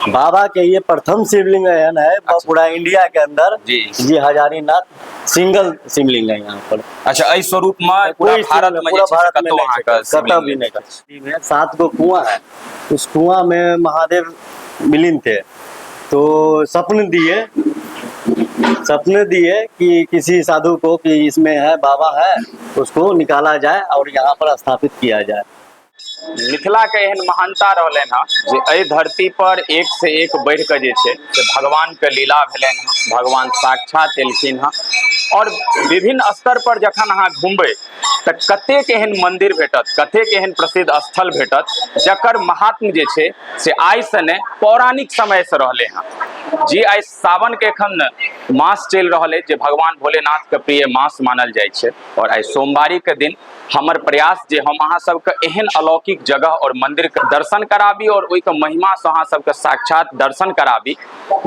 बाबा के ये प्रथम शिवलिंग एहन है पूरा इंडिया के अंदर। जी। जी, हजारीनाथ सिंगल शिवलिंग है यहाँ पर। अच्छा, एहि स्वरूप में पूरा कोई भारत शिवलिंग में पूरा जे छै से भारत में कतौ नहीं अहाँके छै, कतौ भी शिवलिंग नहीं में 7 गो कुआं है, उस कुआं में महादेव विलीन थे, तो सपने दिए कि किसी साधु को कि इसमें है बाबा है, उसको निकाला जाए और यहाँ पर स्थापित किया जाए। मिथिला के एहन महानता रहलनि हँ जे एहि धरती पर एक से एक बढ़ि कऽ जे छै से भगवान के लीला भेलनि हँ, भगवान साक्षात एलखिन हँ। और विभिन्न स्तर पर जखन अहाँ घुमबै तऽ कतेक एहन मंदिर भेटत, कतेक एहन प्रसिद्ध स्थल भेटत जकर महात्म्य जे छै से आइ से नहि, पौराणिक समय से रहलै हँ। जी, आइ सावन के एखन मास चलि रहल अछि, जे भगवान भोलेनाथ के प्रिय मास मानल जाइ छै। और आइ सोमवारी के दिन हमर प्रयास जे हम अहाँ सबके एहन अलौकिक जगह और मंदिर के दर्शन कराबी और ओहिके महिमा से अहाँ सबके साक्षात दर्शन कराबी,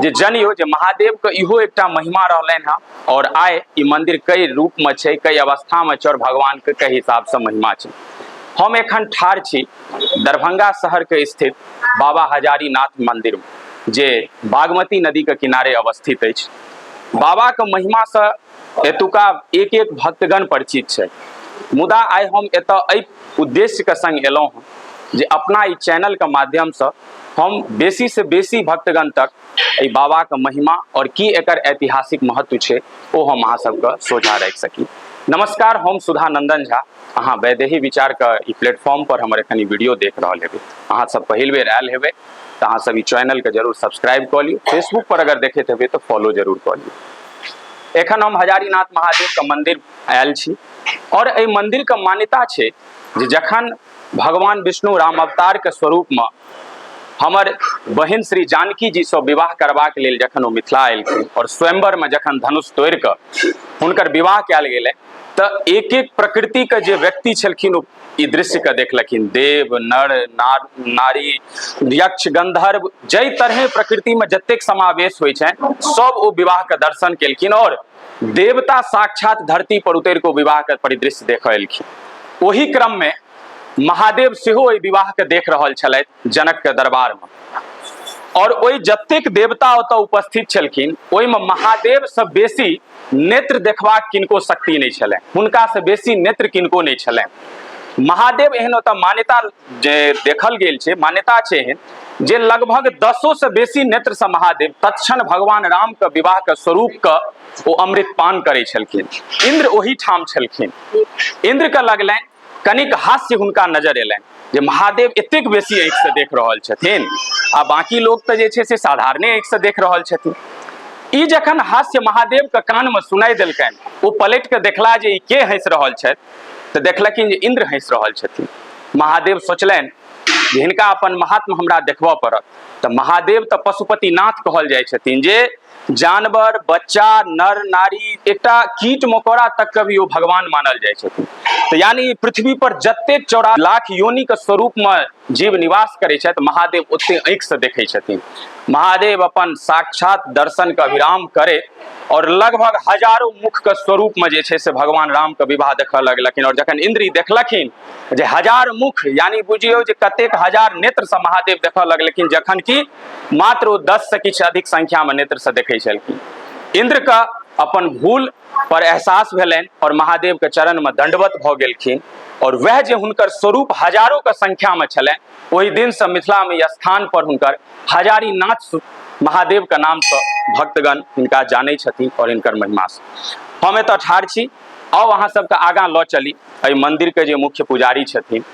जे जनियो जे महादेव के इहो एकटा महिमा रहलनि हँ। और आइ ई मंदिर कई रूप में छै, कई अवस्था में छै और भगवान के कई हिसाब से महिमा छै। हम एखन ठाढ़ छी दरभंगा शहर के स्थित बाबा हजारीनाथ मंदिर, जे बागमती नदी के किनारे अवस्थित अछि। बाबा के महिमा से एतुका एक एक भक्तगण परिचित छै। मुदा आइ हम एतऽ एहि उद्देश्यके संग एलहुँ हँ जे अपना ई चैनलके माध्यमसँ हम बेसी से बेसी भक्तगण तक एहि बाबाके महिमा और की एकर ऐतिहासिक महत्व छै, ओ हम अहाँ सबके सोझा राखि सकी। नमस्कार, हम सुधानंदन झा। अहाँ वैदेही विचारके ई प्लेटफॉर्म पर हमर एखन ई वीडियो देख रहल हेबै। अहाँ सब पहिल बेर आयल हेबै तऽ अहाँ सब ई चैनलके जरूर सब्सक्राइब कऽ लियौ। फेसबुक पर अगर देखैत हेबै तऽ फॉलो जरूर कऽ लियौ। एखन हम हजारीनाथ महादेव के मंदिर आयल छी और एहि मंदिर के मान्यता छै जे जखन भगवान विष्णु राम अवतार के स्वरूप में हमर बहिन श्री जानकी जी से विवाह करबाक लेल जखन ओ मिथिला एलखिन और स्वयंवर में जखन धनुष तोड़ि कऽ हुनकर विवाह कयल गेलै, तऽ एक एक प्रकृति के जे व्यक्ति छलखिन ओ ई दृश्य के देखलखिन। देव, नर, नारी, यक्ष, गंधर्व, जाहि तरहे प्रकृति में जतेक समावेश होइ छनि, सब ओ विवाह के दर्शन केलखिन और देवता साक्षात धरती पर उतरि के विवाह के परिदृश्य देखऽ एलखिन। ओही क्रम में महादेव सेहो एहि विवाह के देख रहल छलथि जनक के दरबार में और ओहि जतेक देवता ओतऽ उपस्थित छलखिन, ओहिमे महादेव से बेसी नेत्र देखबाक किनको शक्ति नहि छलनि, हुनका से बेसी नेत्र किनको नहि छलनि। महादेव एहन ओतऽ मान्यता जे देखल गेल छै, मान्यता छै एहन जे लगभग 10 से बेसी नेत्र से महादेव तत्क्षण भगवान राम के विवाह के स्वरूप के ओ अमृत पान करै छलखिन। इंद्र ओही ठाम छलखिन। इंद्र के लगलनि कनिक हास्य हुनका नजर एलनि जे महादेव एतेक बेसी आँखि से देख रहल छथिन आ बाकी लोग तऽ जे छै से साधारणे आँखि से देख रहल छथिन। ई जखन हास्य महादेव के कान में सुनाई देलकनि, ओ पलटि के देखला जे ई के हँसि रहल छथि, तऽ देखलखिन जे इंद्र हँसि रहल छथिन। महादेव सोचलनि जे हिनका अपन महात्म हमरा देखबऽ पड़त। तऽ महादेव तऽ पशुपतिनाथ कहल जाइ छथिन, जे जानवर, बच्चा, नर, नारी, एकटा कीट मकोड़ा तक के भी ओ भगवान मानल जाइ छथिन। तऽ यानी पृथ्वी पर जतेक 84 लाख योनि के स्वरूप में जीव निवास करै छथि, महादेव ओते आँखि से देखै छथिन। महादेव अपन साक्षात दर्शन के अभिराम करे और लगभग हजारों मुख के स्वरूप में जे छै से भगवान राम के विवाह देखऽ लगलखिन। और जखन इंद्र ई देखलखिन जे हजार मुख, यानी बुझियौ जे कतेक हजार नेत्र से महादेव देखऽ लगलखिन, जखन कि मात्र ओ 10 से किछु अधिक संख्या में नेत्र से देखै छलखिन। इंद्र के अपन भूल पर एहसास भेलनि और महादेव के चरण में दंडवत भऽ गेलखिन। और वह जे हुनकर स्वरूप हजारों के संख्या में छलनि, ओहि दिन से मिथिला में स्थान पर हुनकर हजारीनाथ महादेव के नाम से भक्तगण हिनका जानै छथिन और हिनकर महिमा से। हम एतऽ ठाढ़ छी, आउ अहाँ सबके आगाँ लऽ चली एहि मंदिर के जे मुख्य पुजारी छथिन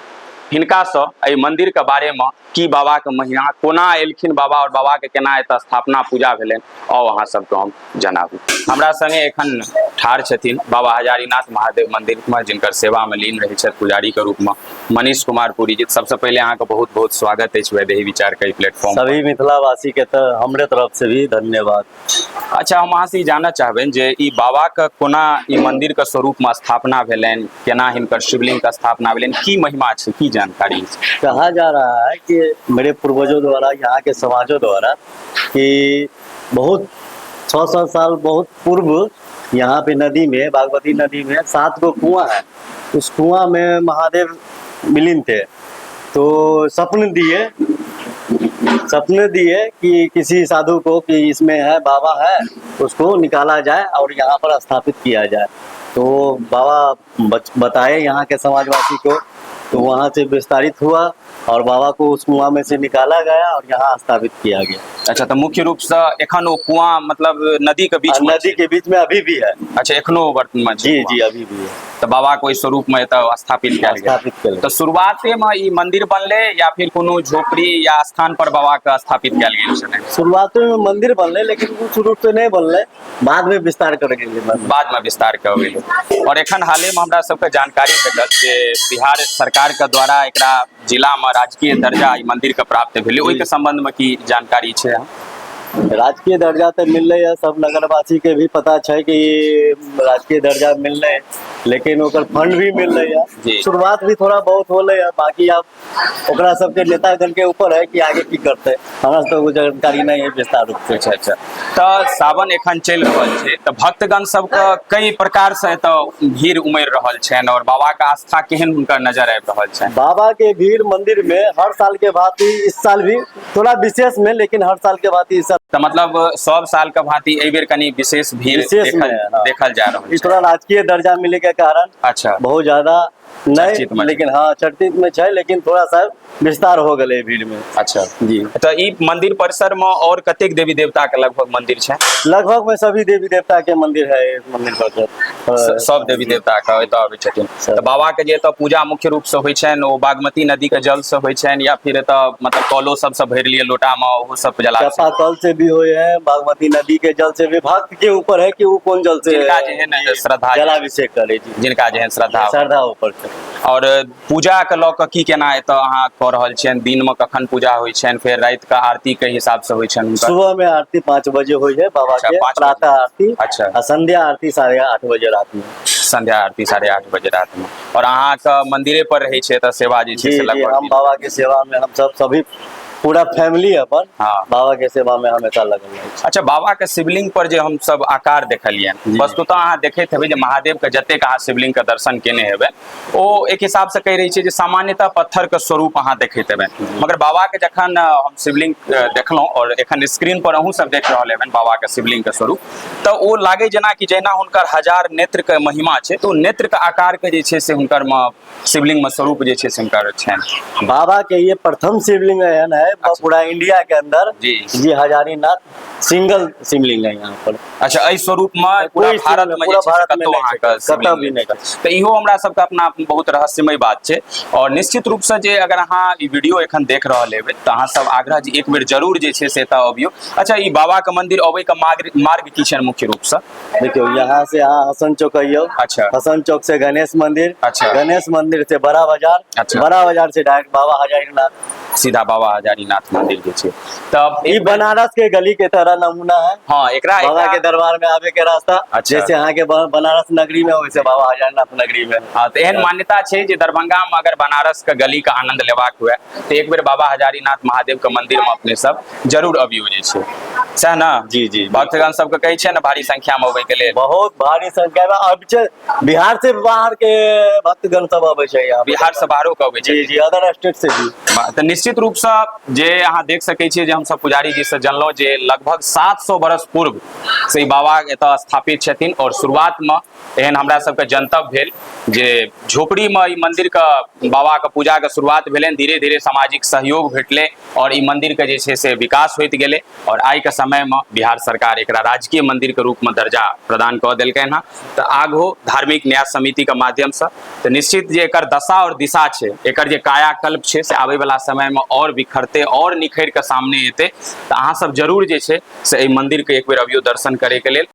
हिनकासँ एहि मंदिर के बारे में, की बाबा के महिमा, कोना एलखिन बाबा और बाबा के केना एतऽ स्थापना पूजा भेलनि, आउ अहाँ सबके हम जनाबू। हमरा संगे एखन ठाढ़ छथिन बाबा हजारीनाथ महादेव मंदिर में जिनकर सेवा में लीन रहै छथि पुजारी के रूप में, मनीष कुमार पुरी जी। सबसे पहिले अहाँके बहुत बहुत स्वागत अछि वैदेही विचार के प्लेटफॉर्म। सभी मिथिलावासी के तऽ हमरे तरफ से भी धन्यवाद। अच्छा, हम अहाँ से ई जानऽ चाहबनि जे ई बाबा के कोना ई मंदिर के स्वरूप में स्थापना भेलनि, केना हिनकर शिवलिंग के स्थापना भेलनि, की महिमा छै, की जानकारी छै? कहा जा रहा है कि मेरे पूर्वजों द्वारा, यहाँ के समाजों द्वारा, कि बहुत 600 साल बहुत पूर्व यहाँ पे नदी में, बागमती नदी में 7 गो कुआं है, उस कुआं में महादेव विलीन थे, तो सपन दिए सपने दिए कि किसी साधु को कि इसमें है बाबा है, उसको निकाला जाए और यहाँ पर स्थापित किया जाए। तो बाबा बताए यहाँ के समाजवासी को, तो वहाँ से विस्तारित हुआ और बाबा को उस कुआं में से निकाला गया और यहाँ स्थापित किया गया। अच्छा, तऽ मुख्य रूप से एखन ओ कुआं मतलब नदी के बीच और में नदी के बीच में अभी भी है। अच्छा, एखनो वर्तमान छै जी। कुआं। जी, अभी भी है। तऽ बाबा के ओहि स्वरूप में एतऽ स्थापित कयल गेल। स्थापित कयल तऽ शुरुआते में ई मंदिर बनले या फिर कोनो झोपड़ी या स्थान पर बाबा के स्थापित कयल गेल छलै? शुरुआत में मंदिर बनले, लेकिन उस रूप से नहीं बनले, बाद में विस्तार कर गेलै मंदिर। बाद में विस्तार कऽ गेलै। और एखन हाले में हमरा सबके जानकारी भेटल जे बिहार सरकार के द्वारा एकरा जिला में राजकीय दर्जा ई मंदिर के प्राप्त भेलै, ओहिके संबंध में की जानकारी छै? राजकीय दर्जा तऽ मिललै है, सब नगरवासी के भी पता छै कि राजकीय दर्जा मिललै, लेकिन ओकर फंड भी मिललै है। शुरुआत भी थोड़ा बहुत होलै है, बाकी अब ओकरा सबके नेतागण के ऊपर है कि आगे की करते। हमरा सबके ओ जानकारी नहीं है विस्तार रूप से। अच्छा, तऽ सावन एखन चलि रहल छै, तऽ भक्तगण सबके कई प्रकार से एतऽ भीड़ उमड़ि रहल छनि और बाबा के आस्था केहन हुनकर नजर आबि रहल छनि? बाबा के भीड़ मंदिर में हर साल के भांति इस साल भी थोड़ा विशेष में, लेकिन हर साल के भांति इस साल तऽ मतलब सब साल के भांति एहि बेर कनि विशेष भीड़ विशेष में, देखल हाँ। देखल जा रहल इस छै। थोड़ा राजकीय दर्जा मिले के कारण बहुत ज्यादा चर्चित नहीं में। लेकिन हाँ, चर्चित में छै, लेकिन थोड़ा सा विस्तार हो गए भीड़ में। जी। तऽ ई मंदिर परिसर में और कतेक देवी देवता के लगभग मंदिर छै? लगभग में सभी देवी देवता के मंदिर है इस मंदिर पर। सब देवी देवता के एतऽ अबै छथिन। सब। तऽ बाबा के जे एतऽ पूजा मुख्य रूप से होइ छनि, ओ बागमती नदी के जल से होइ छनि या फिर एतऽ मतलब कलो सब से भरि लिअ लोटा में, ओहो सब जलाभिषेक? चापाकल से भी हुए है, बागमती नदी के जल से भी। भक्त के ऊपर है कि वो कौन जल से जिनका जेहन श्रद्धा। जलाभिषेक करे जी। जिनका जेहन श्रद्धा। श्रद्धा ऊपर छै। और पूजा के लऽ कऽ की केना एतऽ अहाँ कऽ रहल छियनि? दिन में कखन पूजा होइ छनि, फेर राति के आरती के हिसाब से होइ छनि हुनकर? सुबह में आरती 5 बजे हुई है बाबा के। 5 बजे। प्रातः आरती। आ संध्या आरती 8:30 बजे रात में। संध्या आरती 8:30 बजे रात में। और अहाँके मंदिरे पर रहै छै तऽ सेवा जे छै जी। से जी। लगभग हम बाबा के सेवा में, हम सब सभी पूरा फैमिली अपन बाबा के सेवा में हमेशा लगल रहै छी। अच्छा, बाबा के शिवलिंग पर जे हम सब आकार देखलियनि, वस्तुतः अहाँ देखैत हेबै जे महादेव के जतेक अहाँ शिवलिंग के दर्शन केने हेबै, ओ एक हिसाब से कहि रहै छै जे सामान्यतः पत्थर के स्वरूप अहाँ देखैत हेबै, मगर बाबा के जखन हम शिवलिंग देखलहुँ और एखन स्क्रीन पर अहूँ सब देख रहल हेबै बाबा के शिवलिंग के स्वरूप, तऽ ओ लागै जेना कि जहिना हुनकर हजार नेत्र के महिमा छै, तऽ ओ नेत्र के आकार के जे छै से हुनकर मे शिवलिंग मे स्वरूप जे छै से हुनकर छनि। बाबा के ये प्रथम शिवलिंग एहन है पूरा इंडिया के अंदर। जी, हजारीनाथ सिंगल शिवलिंग है यहाँ पर। अच्छा, एहि स्वरूप मे पूरा कोई भारत मे पूरा जे छै से भारत मे कतौ नहि अहाँके छै, कतौ शिवलिंग भी नहि नहि। छै। तऽ इहो हमरा सबके अपना आप मे बहुत रहस्यमय बात छै। और निश्चित रूप से जे अगर अहाँ ई वीडियो एखन देख रहल हेबै, तऽ अहाँ सब आग्रह जे एक बेर जरूर जे छै से एतऽ अबियौ। अच्छा, ई बाबा के मंदिर अबै के मार्ग मार्ग की छनि मुख्य रूप से? देखियौ, यहाँ से अहाँ हसन चौक अइयौ। हसन चौक से गणेश मंदिर। गणेश मंदिर से बड़ा बाजार। बड़ा बाजार से डायरेक्ट बाबा हजारीनाथ। सीधा बाबा हजारीनाथ मंदिर जे छै तऽ ई बनारस के गली के तरह नमूना है। हँ, एकरा बाबा एकरा के दरबार में आवे के रास्ता। जैसे अहाँ के बनारस नगरी में, वैसे बाबा हजारीनाथ नगरी में। हँ, तऽ एहन मान्यता छै जे दरभंगा मे अगर बनारस के गली के आनंद लेबाक हुए, तऽ एक बेर बाबा हजारीनाथ महादेव के मंदिर मे अपने सब जरूर अबियौ जे छै, सएह ने? जी। भक्तगण सबके कहै छै ने भारी संख्या मे अबै के लेल? बहुत भारी संख्या में अब छै, बिहार से बाहर के भक्तगण सब अबै छै यहाँ पर। बिहार से बाहरो के अबै छै? जी, अदर स्टेट से भी। तऽ निश्चित रूपसँ जे अहाँ देख सकै छियै जे हमसब पुजारी जी से जानलहुँ जे लगभग 700 वर्ष पूर्व से ई बाबा एतऽ स्थापित छथिन और शुरुआतमे एहन हमरा सबके जनतब भेल जे झोपड़ीमे ई मंदिरके बाबाके पूजाके शुरुआत भेलनि। धीरे धीरे सामाजिक सहयोग भेटलै और ई मंदिरके जे छै से विकास होइत गेलै और आइके समयमे बिहार सरकार एकरा राजकीय मंदिरके रूपमे दर्जा प्रदान कऽ देलकनि हँ। तऽ आगहो धार्मिक न्यास समितिके माध्यमसँ तऽ निश्चित जे एकर दशा और दिशा छै, एकर जे कायाकल्प छै, से आबैवला समयमे आओर बिखरतै और निखरि कऽ सामने एतै। तऽ अहाँ सब जरूर जे छै से एहि मंदिरके एक बेर अबियौ दर्शन करैके लेल।